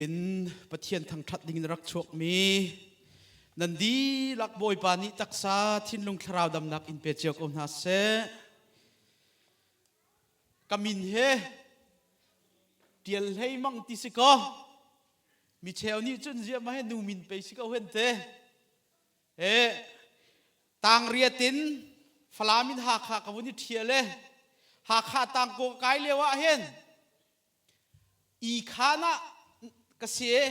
In Pathian thangṭhat ding in rak chuakmi nan dihlak Bawipa nih taksa thinlung thlarau damnak in pe cio ko hna seh. Ka min he ṭial hlei mang ti si kaw mi cheu nih cun ziah ma he nu min pei si ko hen te. He tangriat in Falam in Hakha ka vun i ṭhial e Hakha tangkaw ka kai lio ah hin Ikhaan ah ka si i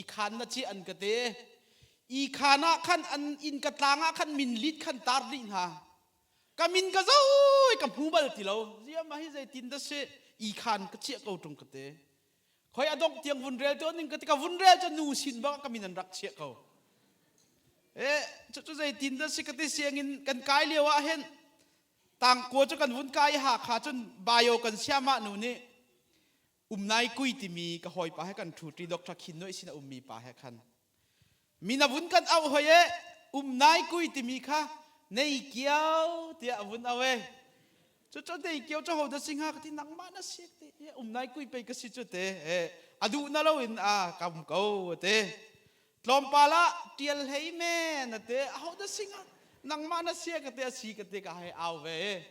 ikhaan na ci an ka ti. Ikhaan ah khan an inn ka tlang ah khan min lit khan tar dih hna. Ka min ka zo i ka hmu bal ti lo. Ziah mah hi zeitin dah si ikhaan ka chiah ko ṭung ka ti. Khoi a dongh tiang vun rel tuan ning ka ti ka vun rel cu nu sin bak ka min an rak chiah ko. Eh cucu zeitin dah si ka ti sianginn kan kai lio ah hin Tangkua cu kan vun kai i Hakha cun bio kan siamah nu nih umnai kui timi ka hawipa he kan ṭhu ṭi Dr. Khin Noi sin a ummi pa he khan min a vun kan auh hoi e umnai kui timi kha nei kiao tiah a vun au e cu nei kiao cu ho dah si hnga ka ti nangmah na si ti umnai kui pei ka si cu te a duh na lo in a ka um ko te Tlawmpal ah ṭial hlei men a ti. Ahodah si hnga? Nangmah na sia ka ti a si ka ti ka hei au ve.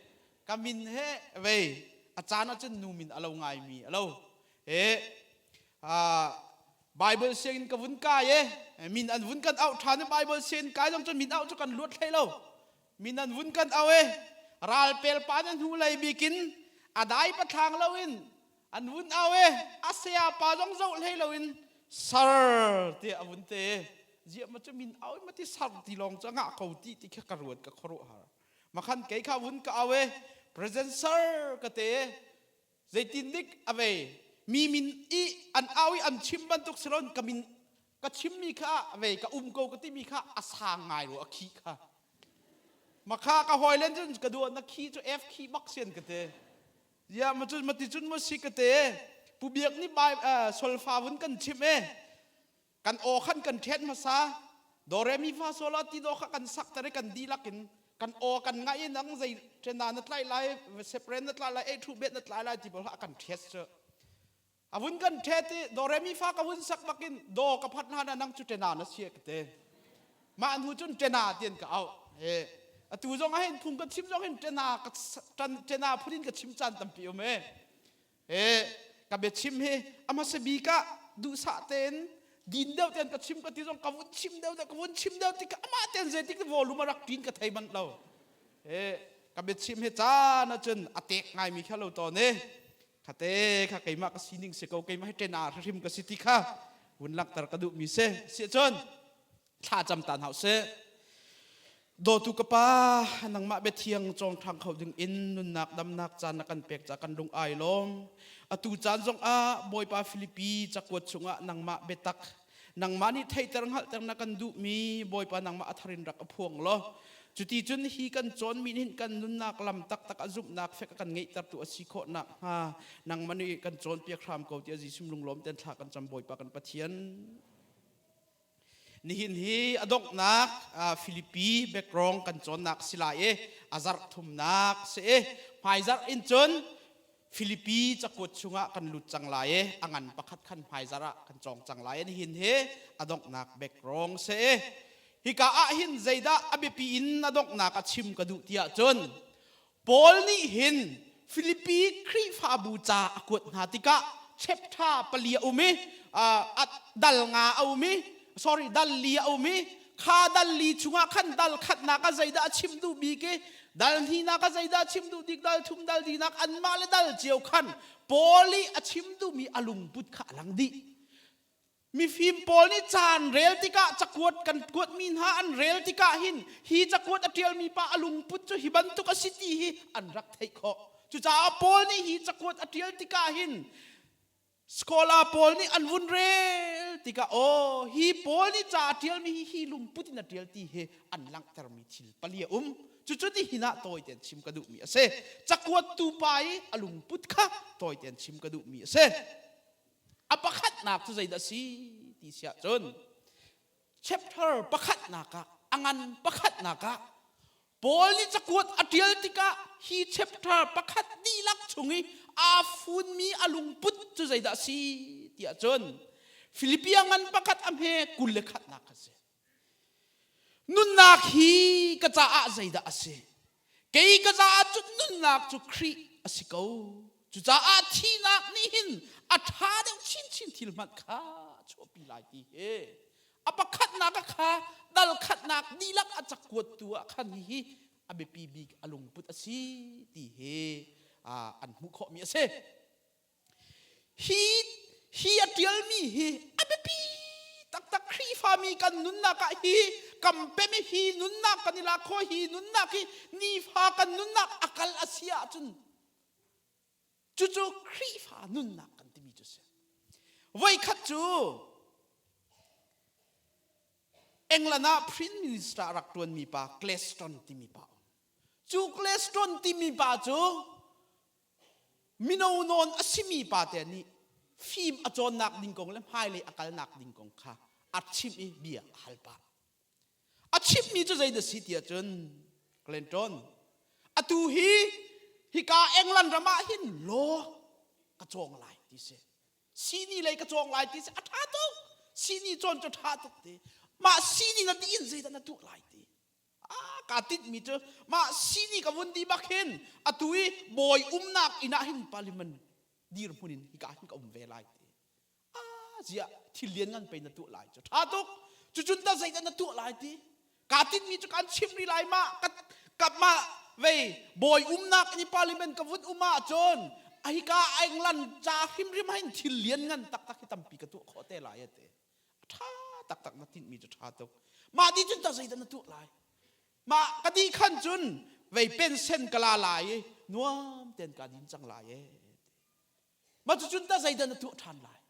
Ka min he vei a caan ahcun nu min a lo ngaimi a lo. He Bible sianginn ka vun kai e min an vun kan auh ṭhan i Bible sianginn kai zong cun min auh cu kan luat hlei lo. Min an vun kan auh e ralpel pa na hnu lei bikin a dai pathlang loin an vun au e a saya pa zong zoh hlei loin sar tiah a vun te ziah ma cu min au ma ti sar ti lawng cu ngah ko ti ti kha ka ruat ka khuaruah har makhan kei kha vun ka au e present sir ka te zeitin dik a vei mi min i an au i an chim bantuk siron ka min ka chimmi kha vei ka um ko ka timi kha a sang ngai ro a khi kha makha ka hawi len cun ka duah na khi cu f khi bak sian ka te Ya ma cun mati cun mo si ka te pu biak nih bai solfa vun kan chim e kan aw khan kan ṭhen hmasa do re mi fa sol ti do kha kan sak tere kan dihlak in kan aw kan ngai in ang zei ṭena na tlai lai sepren na tlai lai ei thu bet na tlai lai ti bol ha kan ṭhet cu a vun kan ṭhet i do re mi fa ka vun sak bakin do ka phat hna na nang cu ṭena na sia ka te mah hnu cun ṭena tian ka auh he atu zong ah hin phung ka chim zong hin ṭena ka ṭena phun in ka chim caan tampi um e he ka biachim hi a hmasa bik ah duhsah tein din deuh tein ka chim ka ti zong ka vun chim deuh ka vun chim deuh tik amah tein zeitik volume a rak ṭin ka thei manh lo he ka biachim hi caan ahcun a tek ngaimi kha lo tawn e Khate kha keimah ka sining si ko keimah hi ṭena hrim ka si ti kha vun langhter ka duhmi si si cun thla cam tan hau sih dawtu ka pa nangmah biathiang cawng ṭhang kho ding in nunnak damnak caan na kan pek ca kan lung ai lawm atu caan zong ah Bawipa Filipi cakuat chungah nangmah biatak nangmah nih theihter hngalhter na kan duhmi Bawipa nangmah a thar in rak a phuang law cuti cun hi kan cawnmi nih kan nunnak lam taktak a zumhnak fek a kan ngeihtertu a si khawh nakhnga nangmah nih kan cawnpiak hram ko tiah Jesuh lunglawm ten thla kan cam Bawipa kan Pathian nihin hi a donghnak Filipi background kan cawnnak si lai i a zarh thumnak si i hmaizarh in cun Filipi cakuat chungah kan lut cang lai i a ngan pakhat khan hmaizarh ah kan cawng cang lai. Nihin hi a donghnak background si. Hika ah hin zeidah a biapi in a donghnak a chim ka duh tiah cun Paul nih hin Filipi Khrihfabu ca a kuat hna tikah chapter pali a um i dal nga a um i sorry dal li a um i kha dal li chungah khan dal khatnak ah zeidah a chim duh bik i dal hnihnak ah zeidah a chim duh bik dal thum dal dinak anmah le dal cio khan Paul i a chim duhmi a lungput kha a lang dih mifim pawl nih caan rel tikah cakuat kan kuatmi hna an rel tikah hin hi cakuat a ṭialmi pa a lungput cu hi bantuk a si ti hi an rak theih khawh cucaah Paul nih hi cakuat a ṭial tikah hin Scholar pawl nih an vun rel tikah aw hi pawl nih ca a ṭialmi hi hi lungput in a ṭial ti hi an langhtermi thil pali a um. Cucu nihin ah tawi tein chim ka duhmi a si. Cakuattu pa i a lungput kha tawi tein chim ka duhmi a si. A pakhatnak cu zeidah a si ti si ahcun chapter pakhatnak ah a ngan pakhatnak ah Paul nih cakuat a ṭial tikah hi chapter pakhat dihlak chung i aa funmi a lungput cu zeidah a si tiah cun. Filipia ngan pakhat a hme 21nak kha si. Nunnak hi ka caah zeidah a si? Kei ka caah cun nunnak cu Khrih a si ko. Cucaah thihnak nih hin a ṭha deuh chinchin thil hmanh kha a chuahpi lai ti hi a pakhatnak a kha dal khatnak dihlak a cakuattu ah khan hihi a biapi bik a lungput a si ti hi an hmuh khawhmi a si. Hi hi a ṭialmi hi a biapi taktak Khrihfami kan nunnak ah hi kampem hi nunnak kan i lak khawh hi nunnak hi nifa kan nunnak a kal a si ahcun cucu Khrihfa nunnak kan timi cu si. Voikhat cu England ah Prime Minister a rak ṭuanmi pa Gladstone timi pa um. Cu Gladstone timi pa cu mino nawn a simi pa te nih fim a cawnnak ding kong le hmailei a kalnak ding kong kha a chimh i bia a hal pah. A chimhmi cu zeidah si ti ahcun Clinton atu hi hika England ram ah hin law ka cawng lai ti si. Sini lei ka cawng lai ti si a ṭha tuk. Sini cawn cu ṭha tuk ti. Mah sini na ti in zeidah na tuah lai ti. Ah, kaa tinhmi cu mah sini ka vun di bak hin atu i bawi umnak inn ah hin parliament dirhmun in hika hin ka um ve lai ti. Ah, ziah thil lian ngan pei na tuah lai cu ṭha tuk. Cucun ta zeidah na tuah lai ti. Kaa tinhmi cu kaan chim rih lai ma ka ka mah vei bawi umnak in parliament ka vun um ahcun hika England ca hrimhrim ah hin thil lian ngan taktak hi tampi ka tuah khawh te lai a ti. A ṭha taktak na tinhmi cu ṭha tuk. Mah dih cun tah zeidah na tuah lai? Mah ka dih khan cun vei pensen ka la lai i nuam tein kaa din cang lai ee. Mah cucun tah zeidah na tuah ṭhan lai?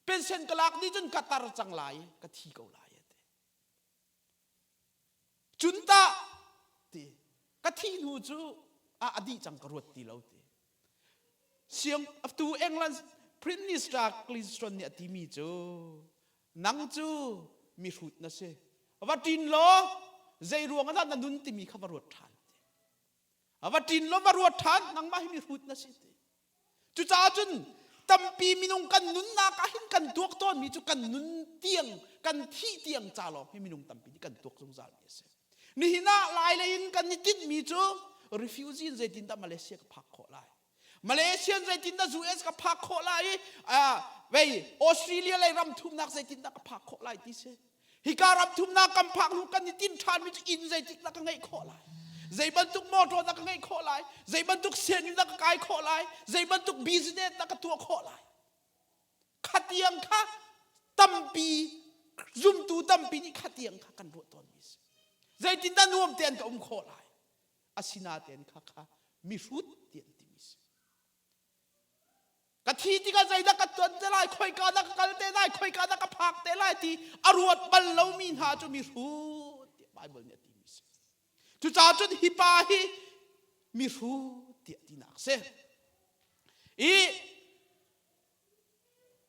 Pensen ka lak dih cun ka tar cang lai i ka thi ko lai a ti. Cun tah ti ka thih hnu cu a a dih cang ka ruat ti lo ti. Siang tu England Prime Minister Clinton nih a timi cu nang cu mihrut na si. Va ṭin law zei ruang ah dah na nun timi kha va ruat ṭhan ti. Va ṭin law va ruat ṭhan nangmah hi mihrut na si ti. Cucaah cun tampi minung kan nunnak ah hin kan tuak tawnmi cu kan nun tiang kan thih tiang ca lawng hi minung tampi nih kan tuak zungzal mi a si. Nihin ah Lailei in kan i tinhmi cu refugee in zeitindah Malaysia ka phak khawh lai? Malaysia in zeitindah US ka phak khawh lai i vei Australia lei ram thumnak zeitindah ka phak khawh lai ti si. Hika ram thumnak kan phak hnu kan i tin ṭhanmi cu inn zeitik dah ka ngeih khawh lai? Zei bantuk motor dah ka ngeih khawh lai? Zei bantuk sianginn dah ka kai khawh lai? Zei bantuk business dah ka tuah khawh lai? Khatiang kha tampi zumtu tampi nih khatiang kha kan ruah tawnmi si. Zeitindah nuam tein ka um khawh lai? Asinain kha kha mihrut ti an timi si. Ka thi tikah zeidah ka tuan te lai, khoika dah ka kal te lai, khoika dah ka phak te lai ti a ruat bal lomi hna cu mihrut tiah Baibal nih a timi a si. Cucaah cun hi pa hi mihrut tiah tinak a si. I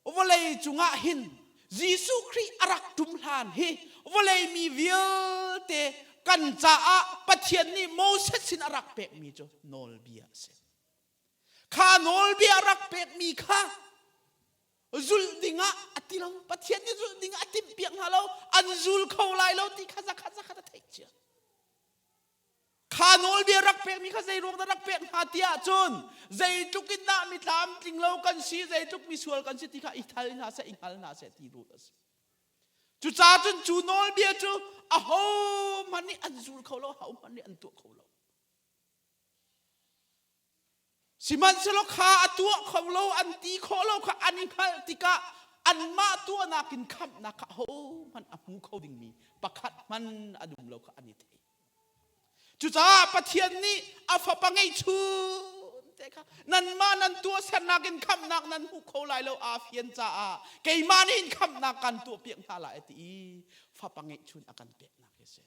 vawlei cungah hin Jesuh Khrih a rak ṭum hlan hi vawlei mi vialte kan caah Pathian nih Moses sin a rak pekmi cu nawlbia a si. Kha nawlbia rak pekmi kha zulh dingah a ti lo. Pathian nih zulh dingah a timhpiak hna lo. An zul kho lai lo ti kha zakhat zakhat a theih cia. Kha nawlbia rak pekmi kha zei ruang dah rak pek hna ti ahcun zeitluk in dah mi tlamtling lo kan si, zeitluk misual kan si ti kha i thal hna seh, i hngal hna seh ti ruah a si. Cucaah cun cu nawlbia cu ahohmanh nih an zul kho lo, ahohmanh nih an tuah kho lo. Sihmanhsehlaw kha a tuah kho lo, an ti khawh lo kha an i hngalh tikah anmah tuahnak in khamhnak kha ahohmanh a hmu kho dingmi pakhat hmanh an um lo kha an i thei. Cucaah Pathian nih a fapa ngeihchun te kha nanmah nan tuahsernak in khamhnak nan hmu kho lai lo aa fian caah keimah nih hin khamhnak kan tuahpiak hna lai a ti i fapa ngeihchun a kan peknak hi a si.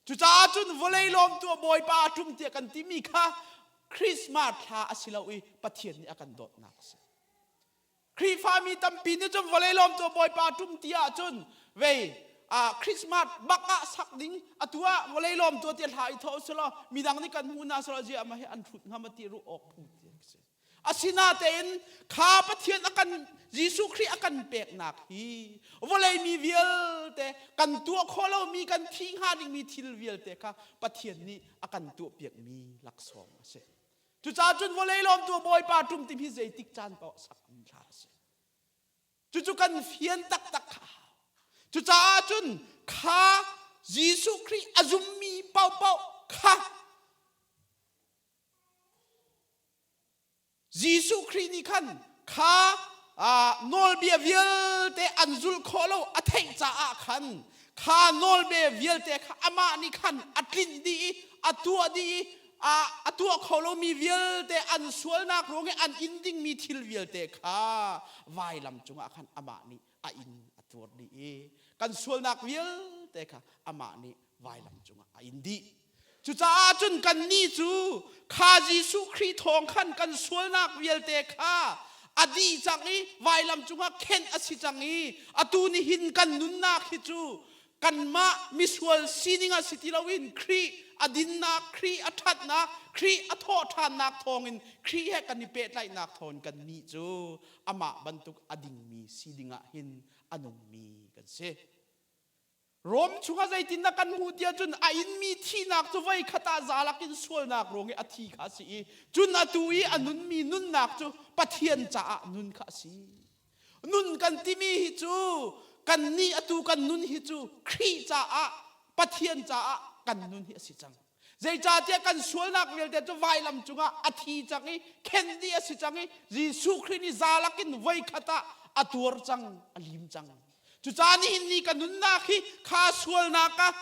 Cucaah cun vawlei lawmtu a Bawipa a ṭum tiah kan timi kha Christmas thla a si lo i Pathian nih a kan dawtnak a si. Khrihfami tampi nih cun vawlei lawmtu a Bawipa a ṭum ti ahcun vei Christmas bak ah sak ding atu ah vawlei lawmtu tiah hla i thawh selaw midang nih kan hmu hna selaw ziah mah hi an hrut hnga ma ti ruah awk phu ti a si. Asinatein kha Pathian a kan Jesuh Khrih a kan peknak hi vawlei mi vialte kan tuah khawh lomi kan thih hnga dingmi thil vialte kha Pathian nih a kan tuahpiakmi laksawng a si. Cucaah cun vawlei lawmtu Bawipa ṭum timi zeitik caan paoh sak mi hla a si. Cucu kan fian taktak kha a hau. Cucaah cun kha Jesuh Khrih a zummi paohpaoh kha Jesuh Khrih nih khan kha nawlbia vialte an zulh khawh lo a theih caah khan kha nawlbia vialte kha amah nih khan a tlinh dih i a tuah dih i a tuah kho lomi vialte an sualnak ruang i an in dingmi thil vialte kha vailam cungah khan amah nih a in a tuar dih i kan sualnak vialte kha amah nih vailam cungah a in dih. Cucaah cun kannih cu kha Jesuh Khrih thawng khan kan sualnak vialte kha a dih cang i vailam cungah khenh a si cang i atu nihin kan nunnak hi cu kanmah misual sining ah si ti loin Khrih a dinnak, Khrih a ṭhatnak, Khrih a thawhṭhannak thawngin Khrih he kan i pehtlaihnak thawngin kannih cu amah bantuk a dingmi si dingah hin a nungmi kan si. Rom chungah zeitindah kan hmuh tiah cun a inmi thihnak cu voi khat ah zalak in sualnak ruang i a thi kha a si i cun atu i a nunmi nunnak cu Pathian caah nun kha a si. Nun kan timi hi cu kannih atu kan nun hi cu Khrih caah Pathian caah kan nun hi a si cang. Zeicahtiah kan sualnak vialte cu vailam cungah a thi cang i khen dih a si cang i Jesuh Khrih nih zalak in voi khat ah a tuar cang, a lim cang. Cucaah nihin ni ka nunnak hi kha sualnak ah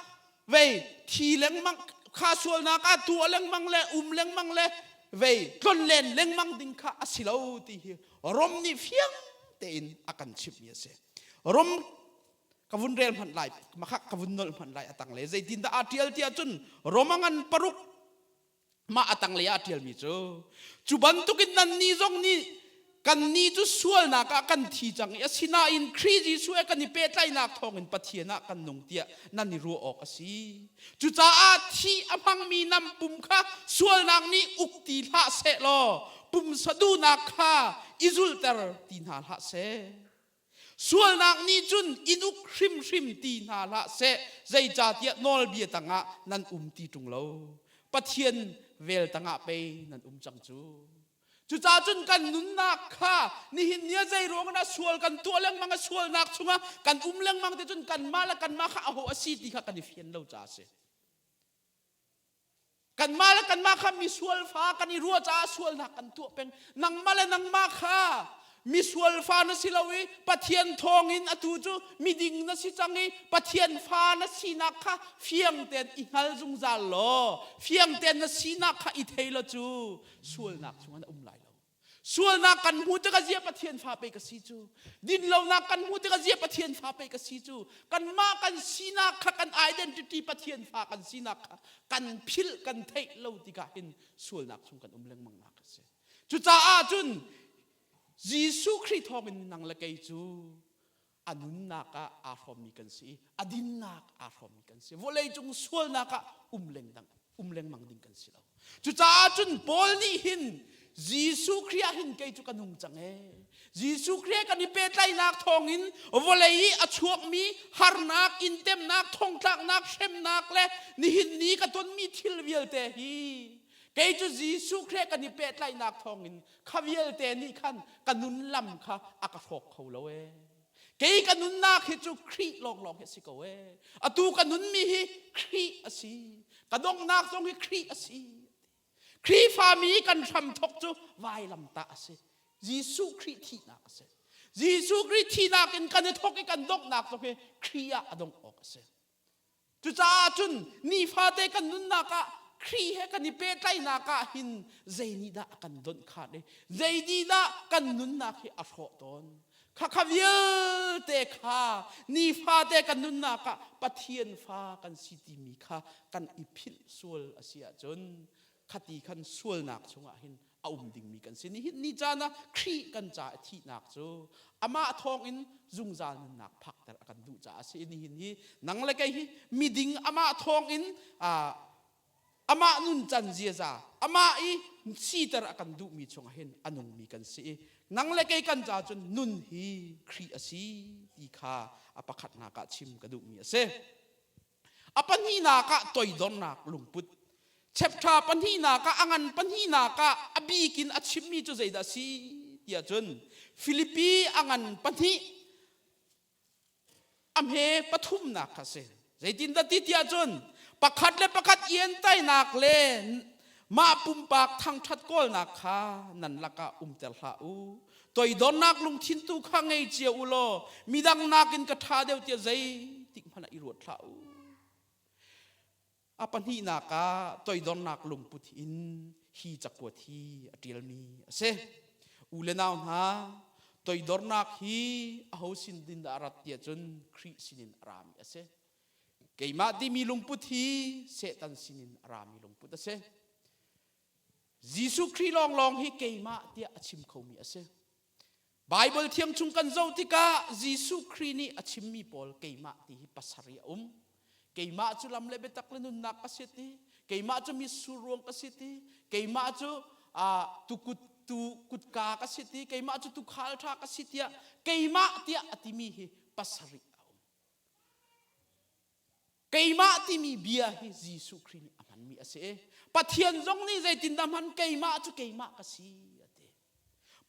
vei thi lengmang kha sualnak ah tuah lengmang le um lengmang le vei tlonlen lengmang ding kha a si lo ti hi Rom nih fiang tein a kan chimhmi a si. Rom ka vun rel hmanh lai makha ka vun nolh hmanh lai a tang le zeitindah aa ṭial tiah cun Rom a ngan paruk Mah a tanglei ah ṭialmi cu cu bantukin nannih zong nih kannih cu sualnak ah kan thi cang i asinain Khrih Jesuh he kan i pehtlaihnak thawngin Pathian ah kan nung tiah nan i ruah awk a si. Cucaah thih a hmangmi nan pum kha sualnak nih uk ti hlah seh law pumsa duhnak kha i zulhter ti hna hlah seh. Sualnak nih cun in uk hrimhrim ti hna hlah seh, zeicahtiah nawlbia tangah nan um ti ṭung lo. Pathian vel tangah pei nan um cang cu. Cucaah cun kan nunnak kha nihin ni ah zei ruang dah sual kan tuah lengmang a sualnak chungah kan um lengmang te cun kanmah le kanmah kha aho a si ti kha kan i fian lo caah a si. Kanmah le kanmah kha misual fa kan i ruah caah sualnak kan tuah peng. Nangmah le nangmah kha misual fa na si lo i Pathian thawngin atu cu miding na si cang i Pathian fa na sinak kha fiang tein i hngal zungzal law fiang tein na sinak kha i thei law cu sualnak chungah na um lai lo. Sualnak kan hmu tikah zia Pathian fa pei ka si cu. Dinlonak kan hmu tikah zia Pathian fa pei ka si cu. Kanmah kan sinak kha kan identity Pathian fa kan sinak kha kan philh kan theih lo tikah hin sualnak chung kan um lengmang nak a si. Cucaah cun Jesuh Khrih thawngin nang le kei cu a nunnak ah aa hrawmmi kan si i a dinnak aa hrawmmi kan si. Vawleicung sualnak ah um lengdang um lengmang ding kan si lo. Cucaah cun Paul nih hin Jesuh Khrih ah hin kei cu ka nung cang ee. Jesuh Khrih kan i pehtlaihnak thawngin vawlei i a chuakmi harnak, intemnak, thongtlaknak, hremnak le nihin ni ka tonmi thil vialte hi kei cu Jesuh Khrih kan i pehtlaihnak thawngin kha vialte nih khan ka nun lam kha a ka hrawk kho lo ee. Kei ka nunnak hi cu Khrih lawnglawng hi a si ko ee. Atu ka nunmi hi Khrih a si. Ka donghnak zong hi Khrih a si. Khrihfami kan hramthok cu vailamtah a si. Jesuh Khrih thihnak a si. Jesuh Khrih thihnak in kan i thok i kan donghnak zong hi Khrih ah a dongh awk a si. Cucaah cun nifate kan nunnak ah Khrih he kan i pehtlaihnak ah hin zei nih dah a kan donh khat i zei nih dah kan nunnak hi a hrawh tawn. Khakha vialte kha nifate kan nunnak ah Pathian fa kan si timi kha kan i philh sual a si ahcun khati khan sualnak chungah hin a um dingmi kan si. Nihin ni caan ah Khrih kan ca i thihnak cu amah thawngin zungzal nunnak phakter a kan duh caah a si. Nihin hi nang le kei hi miding amah thawngin. Amah nuncan ziaza, amah i siter a kan duhmi chungah hin a nungmi kan si i nang le kei kan ca cun nun hi Khrih a si ti kha a pakhatnak ah chim ka duhmi a si. A pahnihnak ah toidornak lungput. Chapter pahnihnak ah a ngan pahnihnak ah a bik in a chimmi cu zeidah a si tiah cun Filipi a ngan pahnih a hme pathumnak kha si. Zeitindah ti tiah cun pakhat le pakhat ientainak le mah pumpak thangṭhat kawlnak kha nan lakah umter hlah u. Toidornak lungthin tu kha ngei cio u law midang nakin ka ṭha deuh tiah zeitik hmanh ah i ruat hlah u. A pahnihnak ah toidornak lungput in hi cakuat hi a ṭialmi a si. U le nau hna, toidornak hi aho sin din dah a rat tiah cun Khrih sinin a rami a si. Keimah timi lungput hi Satan sinin a rami lungput a si. Jesuh Khrih lawnglawng hi keimah tiah a chim khomi a si. Baibal thiam chung kan zoh tikah Jesuh Khrih nih a chimmi pawl keimah ti hi pasarih a um. Keimah cu lam le biatak le nunnak ka si ti. Keimah cu mitsur ruang ka si ti. Keimah cu tukut tu kutka ka si ti. Keimah cu tukhal ṭha ka si tiah keimah tiah a timi hi pasarih a um. Keimah timi bia hi Jesuh Khrih nih a hmanmi a si. Pathian zong nih zeitindah hman keimah cu keimah ka si a ti.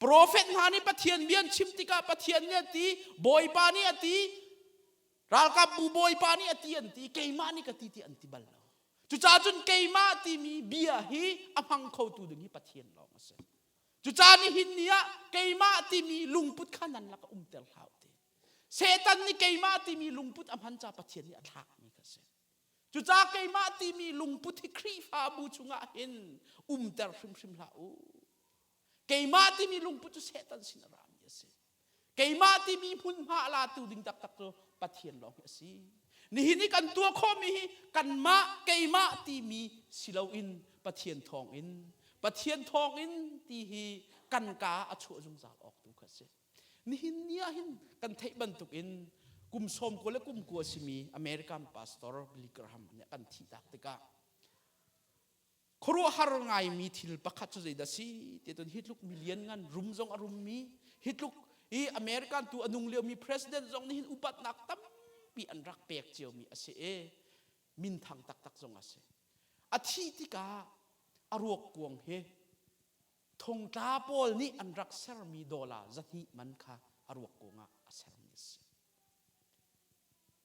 Profet hna nih Pathian bia an chim tikah Pathian nih a ti, Bawipa nih a ti, ralkapbu Bawipa nih a ti an ti, keimah nih ka ti ti an ti bal lo. Cucaah cun keimah timi bia hi a hmang khotu ding hi Pathian lawng a si. Cucaah nihin ni ah keimah timi lungput kha nan lakah umter hlah u ti. Satan nih keimah timi lungput a hman ca Pathian nih a thlakmi kha si. Cucaah keimah timi lungput hi Khrihfabu chungah hin umter hrimhrim hlah u. Keimah timi lungput cu Satan sin a rami a si. Keimah timi hmunhma a latu ding taktak cu Pathian lawng hi a si. Nihin i kan tuah khawhmi hi kanmah keimah timi si loin Pathian thawngin Pathian thawngin ti hi kan ka a chuah zungzal awk tu kha a si. Nihin ni ah hin kan theih bantukin kum sawm kua le kum kua simi American pastor Billy Graham nih kan thihtak tikah khuaruahhar ngaimi thil pakhat cu zeidah si ti cun hi tluk million ngan rum zong a rummi hi tluk i American tu a nung liomi president zong nih hin upatnak tampi an rak pek ciomi a si i minthang taktak zong a si. A thih tikah a ruak kuang hi Thongtla pawl nih an rak sermi dollar 200 man kha a ruak kung ah a sermi a si.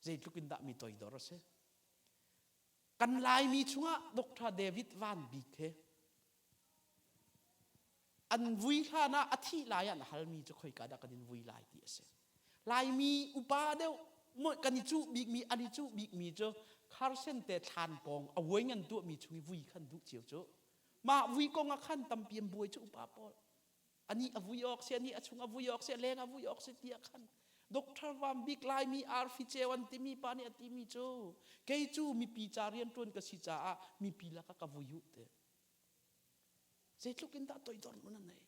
Zeitluk in dah mi toidor a si. Kan Laimi chungah Dr. David Van Bik he an vui hlan ah a thih lai ah na halmi cu khoika dah kan in vui lai ti a si. Laimi upa deuh kan i cuh bikmi an i cuh bikmi cu kharsen te thlan pawng a vuai ngan tuahmi chung i vui khan duh cio cu Mah vui kong ah khan tampi an buai cu upa pawl. Ani a vui awk si, ani a chung a vui awk si, a leng a vui awk si tiah khan Doctor Van Bik Laimi arfi ceu an timi pa nih a timi cu kei cu mipi ca rianṭuan ka si caah mipi lakah ka vui u ti. Zeitluk in dah toidor nun a nei.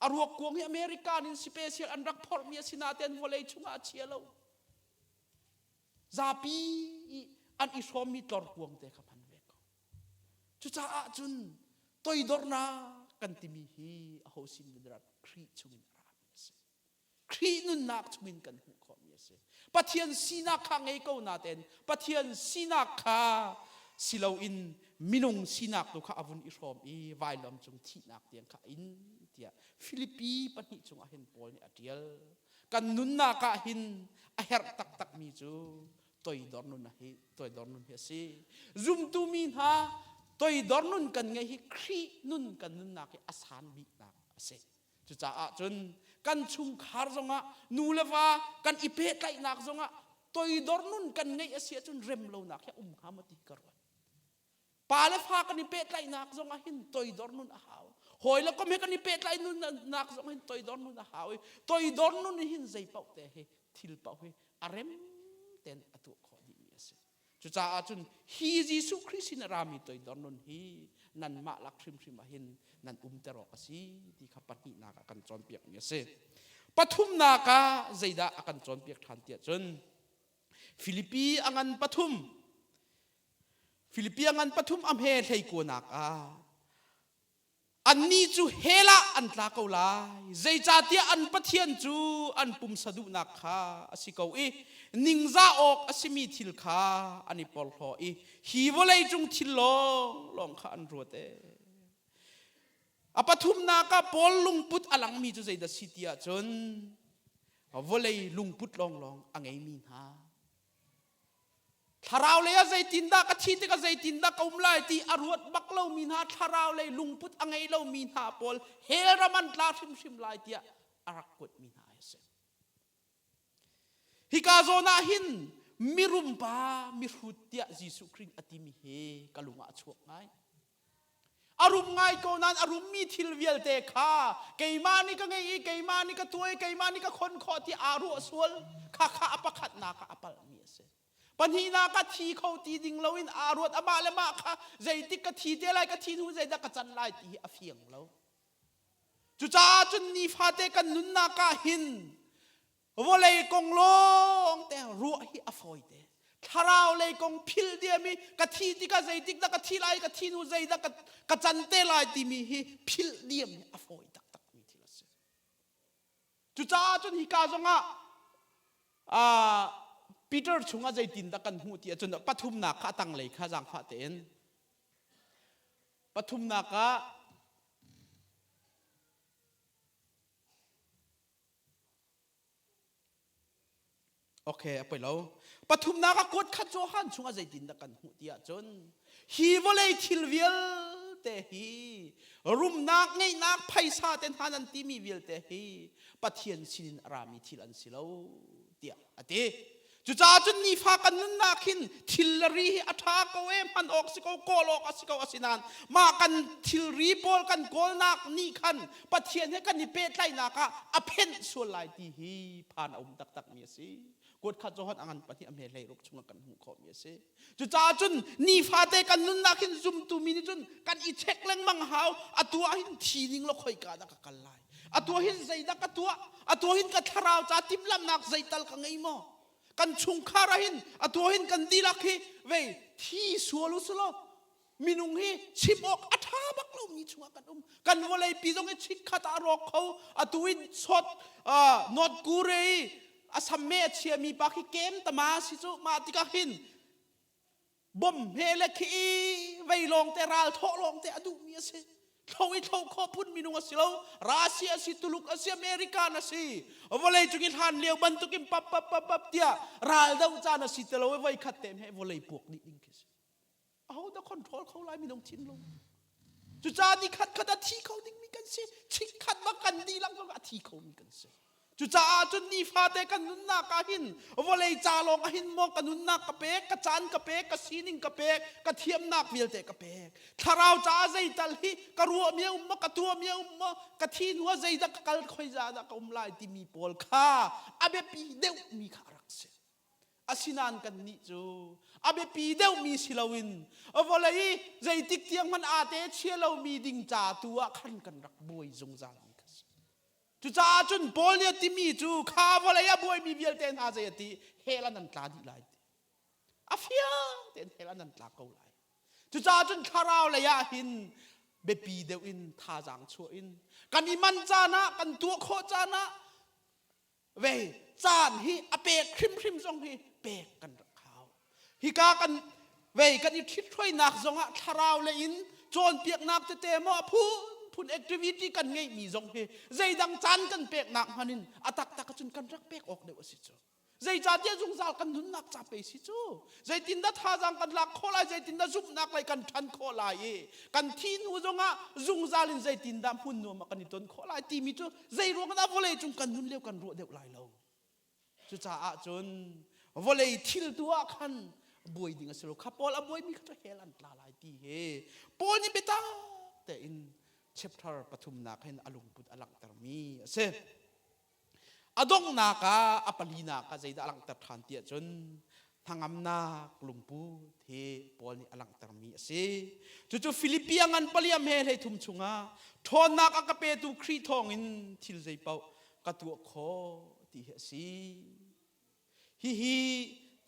A ruak kuang hi American in special an rak phorhmi a si nain vawlei chungah a chia lo. Zapi i an i hrawmmi tlor kuang te kha hman ve ko. Cucaah cun toidornak kan timi hi aho sin in rat Khrih chungin a rami a si. Khrih nunnak chungin kan hmuh khawhmi a si. Pathian sinak kha ngei ko natein Pathian sinak kha si loin minung sinak tu kha a vun i hrawm i vailam cung thihnak tiang kha in tiah Filipi pahnih chungah hin Paul nih a ṭial. Kan nunnak ah hin a herh taktakmi cu toidor nun hi toidor nun hi a si zumtu mi hna toidor nun kan ngeih hi Khrih nun kan nunnak hi a san biknak a si cucaah cun kan chungkhar zongah nu le va kan i pehtlaihnak zongah toidor nun kan ngeih a si ahcun rem lonak hi a um hnga maw ti ka ruat Pa le fa kan i pehtlaihnak zong ah hin toidor nun a hau. Hawi le kom he kan i pehtlaih nunnak zong hin toidor nun a hau i toidor nun hin zei paoh te hi thil paoh hi a rem ten a tuah khawh dihmi a si. Cucaah cun hi Jesuh Khrih sin a rami toidor nun hi nanmah lak hrimhrim ah hin nan umter awk a si ti kha pahnihnak ah kan cawnpiakmi a si. Pathumnak ah zeidah a kan cawnpiak ṭhan tiah cun Filipi a ngan pathum. Filipia ngan pathum a hme hlei kuanak ah annih cu hell ah an tla ko lai zeicahtiah an Pathian cu an pumsa duhnak kha a si ko i ningzah awk a simi thil kha an i porhlaw i hi vawlei cung thil lawnglawng kha an ruat ee. A pathumnak ah Paul lungput a langmi cu zeidah si ti ahcun vawlei lungput lawnglawng a ngeimi hna. Thlarau lei ah zeitindah ka thi tikah zeitindah ka um lai ti a ruat bak lomi hna thlarau lei lungput a ngei lomi hna pawl hell ram an tla hrimhrim lai tiah a rak kuatmi hna a si. Hika zawn ah hin mirum pa mihrut tiah Jesuh Khrih a timi hi ka lung ah a chuak ngai. A rum ngai ko nain a rummi thil vialte kha keimah nih ka ngei i keimah nih ka tuah i keimah nih ka khon khawh ti aa ruah sual kha kha a pakhatnak ah a palhmi a si. Pahnihnak ah thi kho ti ding loin aa ruat amah le mah kha zeitik ka thi te lai ka thi hnu zeidah ka can lai ti hi a fiang lo. Cucaah cun nifate kan nunnak ah hin vawlei kong lawng te ruah hi a fawi te thlarau lei kong phil diam i ka thi tikah zeitik dah ka thi lai ka thi hnu zeidah ka, ka can te lai timi hi philh diam hi a fawi taktak mi thil a si cucaah cun hika zongah uh, Peter chungah zeitin dah kan hmuh ti ahcun pathumnak kha a tanglei kha zaangfah tein pathumnak ah Okay, a poi lo. Pathumnak ah kuat khat Johan chungah zeitindah kan hmuh ti ahcun hi vawlei thil vialte hi rumnak ngeihnak phaisa te hna nan timi vialte hi Pathian sinin a rami thil an si lo tiah a ti. Cucaah cun nifa kan nunnak hin thilri hi a ṭha ko e hman awk si ko kawl awk a si ko asinain mah kan thilri pawl kan kawlnak nih khan Pathian he kan i pehtlaihnak ah a phenh sual lai ti hi phan a um taktakmi a si. Kuat khat Johan a ngan pahnih a hme hlei ruk chungah kan hmuh khawhmi a si. Cucaah cun nifate kan nunnak hin zumtu mi nih cun kan i check lengmang hau atu ah hin thi ning law khoika dah ka kal lai atu hin zeidah ka tuah atu hin ka thlarau ca timhlamhnak zeital ka ngei maw kan chungkhar ah hin atu hin kan dihlak hi vei thi sual u sulaw minung hi chim awk a ṭha bak lomi chungah kan um kan vawlei pi zong hi chikkhat ah a rawk kho atu in sot North Korea i a samme a chiami pa khi kem tama si cu mah tikah hin bom he le khi vei lawng te ral thawh lawng te a duhmi a si thlo i thlo khawh phun minung a si lo Russia a si Tuluk a si American a si vawlei cung i hlan lio bantukin pap pap pap pap tiah ral do caan a si te lo i voi khat te he vawlei puak dih ding khi si aho dah control kho lai minung thinlung cucaah ni khat khat a thi kho dingmi kan si chikkhat bak kan dihlak zong a thi khomi kan si Cucaah cun nifate kan nunnak ah hin vawlei ca lawng ah hin maw ka nunnak ka pek, ka caan ka pek, ka sining ka pek, ka thiamnak vialte ka pek. Thlarau caah zeital hi ka ruahmi a um maw, ka tuahmi a um maw, ka thi hnu ah zeidah ka kal khoi za dah ka um lai timi pawl kha a biapi deuhmi kha a rak si. Asinain kannih cu a biapi deuhmi si loin vawlei i zeitik tiang hmanh aa te chia lomi ding ca tu ah khan kan rak buai zungzal mi kha si. Cucaah cun Paul nih a timi cu kha vawlei a buaimi vialte hna zei a ti hell ah nan tla dih lai ti. A fiang tein hell ah nan tla ko lai. Cucaah cun thlarau lei ah hin biapi deuh in thazaang chuah in kan i man caan ah kan tuah khawh caan ah vei caan hi a pek hrimhrim zong hi pek kan rak hau. Hika kan vei kan i ṭhithruainak zongah thlarau lei in cawnpiaknak tete maw a phunphun activity kan ngeihmi zong hi zeidang caan kan peknak hman in a taktak ahcun kan rak pek awk deuh a si cu. Zeicahtiah zungzal kan nunnak ca pe si cu. Zeitindah thazaang kan lak khawh lai, zeitindah zumhnak lei kan ṭhan khawh lai i kan thih hnu zongah zungzal in zeitindah hmun nuam ah kan i ton khawh lai timi cu zei ruang dah vawlei cung kan nun lio kan ruah deuh lai lo. Cucaah cun vawlei thil tu ah khan buai ding a si lo. Kha Paul a buaimi kha cu hell an tla lai ti hi Paul nih biatak tein chapter pathumnak hin a lungput a langhtermi a si. A donghnak ah a palinak ah zeidah a langhter ṭhan ti ahcun hnangamnak lungput hi Paul nih a langhtermi a si. Cucu Filipi a ngan paliam he hlei thum chungah ṭhawnnak a ka petu Khrih thawngin thil zeipaoh ka tuah khawh ti hi a si. Hihi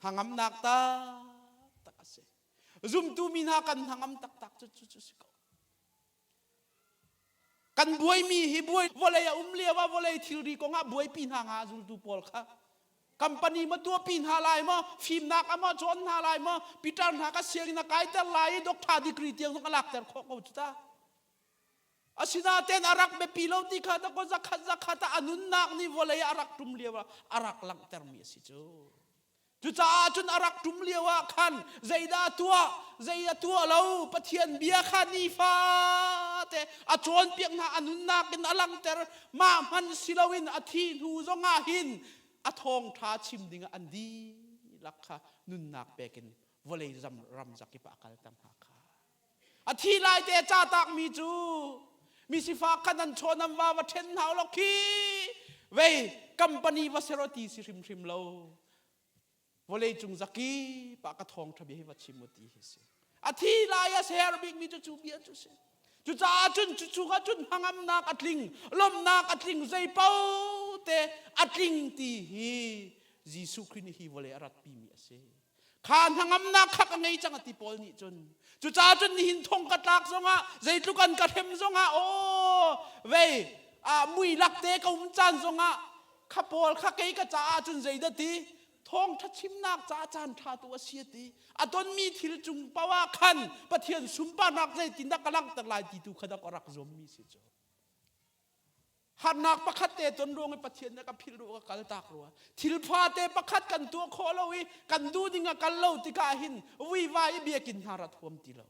hnangamnak taktak a si. Zumtu mi hna kan hnangam taktak cu cu cu si ko. Kan buaimi hi buai vawlei a um lio ah vawlei thilri kongah buaipi hna nga zultu pawl kha company ma tuahpi hna lai maw fimnak a maw cawn hna lai maw Peter hna ka sianginn a kaiter lai i doctor degree tiang zong a lakter khawh ko cu ta. Asinain a rak biapi lo ti kha dakaw zakhat zakhat ah a nunnak nih vawlei ah a rak ṭum lio ah a rak langhtermi a si cu. Cucaah cun a rak ṭum lio ah khan zeidah a tuah, zei a tuah lo, Pathian bia kha nifate a cawnpiak hna, a nunnak in a langhter. Mah hmanh si loin a thih hnu zongah hin a thawngṭha chim dingah an dihlak kha nunnak pek in vawlei ram zakip ah a kalter hna kha. A thi lai te ca takmi cu mi sifak kha nan chaw nan va va ṭhen hna law khi vei company va sero ti si hrimhrim lo vawlei cung zaki pa ka thawng ṭha bia hi va chim u ti hi si a thi lai a ser bikmi cu cu bia cu si cucaah cun cu chungah cun hnangamnak a tling lawmhnak a tling zei paoh te a tling ti hi Jesuh Khrih nih hi vawlei a ratpimi a si Kha hnangamnak kha ka ngei cang a ti Paul nih cun. Cucaah cun nihin thong ka tlak zongah zeitluk an ka hrem zongah aw vei ah mui lak te ka um caan zongah kha Paul kha kei ka caah cun zeidah ti thawngṭha chimnak caah caan ṭha tu a si a ti. A tonmi thil cung paoh ah khan Pathian sunparnak zeitindah ka langhter lai ti tu kha dah ka rak zuammi si cu. Harnak pakhat te ton ruang i Pathian nih ka philh rua ka kal tak rua. Thil fate pakhat kan tuah khawh lo i kan duh ding a kal lo tikah hin vuivai i biakinn hna rat huam ti lo.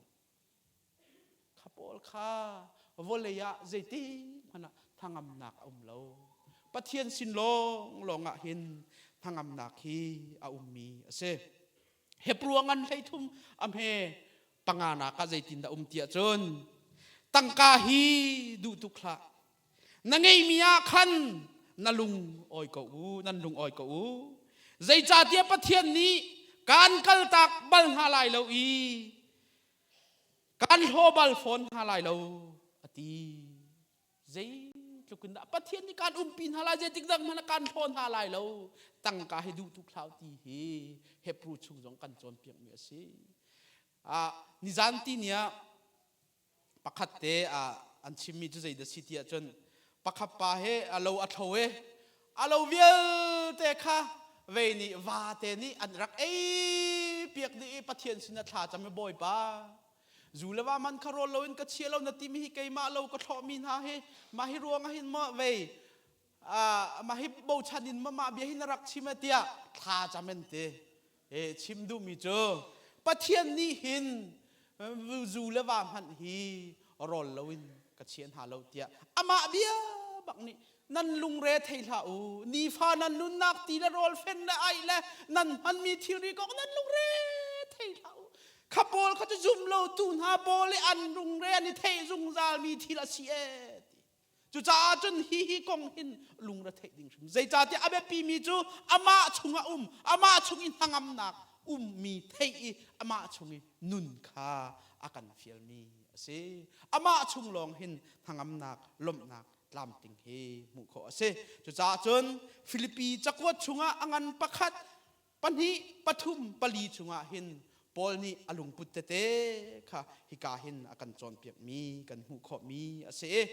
Kha pawl kha vawlei ah zeiti hmanh ah thangamnak a um lo. Pathian sin lawng lawng ah hin thangamnak hi a ummi a si. Hebrew ngan 33 a hme panganak ah zeitindah um tiah cun tangka hi duh tuk hlah na ngeimi ah khan na lung awi ko u nan lung awi ko u zeicahtiah Pathian nih kaan kaltak bal hna lai lo i kaan hlaw bal fawn hna lai lo a ti Zeitluk in dah Pathian nih kaan umpi hna lai, zeitik dah hmanh kaan hlaw hna lai lo. Tangka hi duh tuk hlah ti hi Hebrew chung zong kan cawnpiakmi a si. Ah, nizan ti ni ah pakhat te ah an chimmi cu zeidah si ti ahcun pakhat pa he a lo a thlo e a lo vialte kha vei nih vate nih an rak ei piak dih i Pathian sin a thla cam i Bawipa Zu le va man kha rawl loin ka chia lo na timi hi keimah lo ka thlawhmi hna hi mah hi ruang ah hin maw vei mah hi bochan in mah bia hi na rak chim tiah thla cam in ti e chim duhmi cu Pathian nih hin zu le va hmanh hi rawl loin ka chia hna lo tiah amah bia bak nih nan lungre thei hlah u nifa nan nunnak ti le rawl fen le ai le nan hmanmi thilri kong nan lungre thei hlah u kha pawl kha cu zum lo tu hna pawl i an lungre an i theih zungzal mi thil a si e ti cucaah cun hi hi kong hin lungre theih ding hrim zeicahtiah a biapi mi cu amah chungah um amah chung i hnangamnak ummi theih i amah chung i nun kha a kan fialmi a si amah chung lawng hin hnangamnak lawmhnak tlamtling hi hmuh khawh a si. Cucaah cun Filipi cakuat chungah a ngan pakhat, pahnih, pathum, pali chungah hin Paul nih a lungput tete kha hika hin a kan cawnpiakmi kan hmuh khawhmi a si i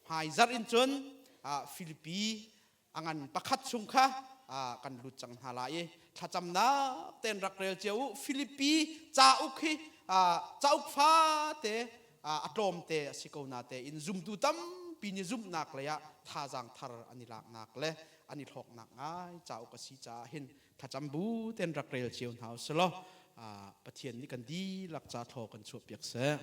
hmaizarh in cun Filipi a ngan pakhat chung kha kan lut cang hna lai i thlacamnak tein rak rel cio u Filipi cauk hi cauk fate a tlawmte a si ko na tein zumtu tampi nih zumhnak lei ah thazaang thar an i laknak le an i hlawknak ngai cauk a si caah hin thlacam bu tein rak rel cio hna u selaw Pathian nih kan dihlak ca thaw kan chuahpiak seh.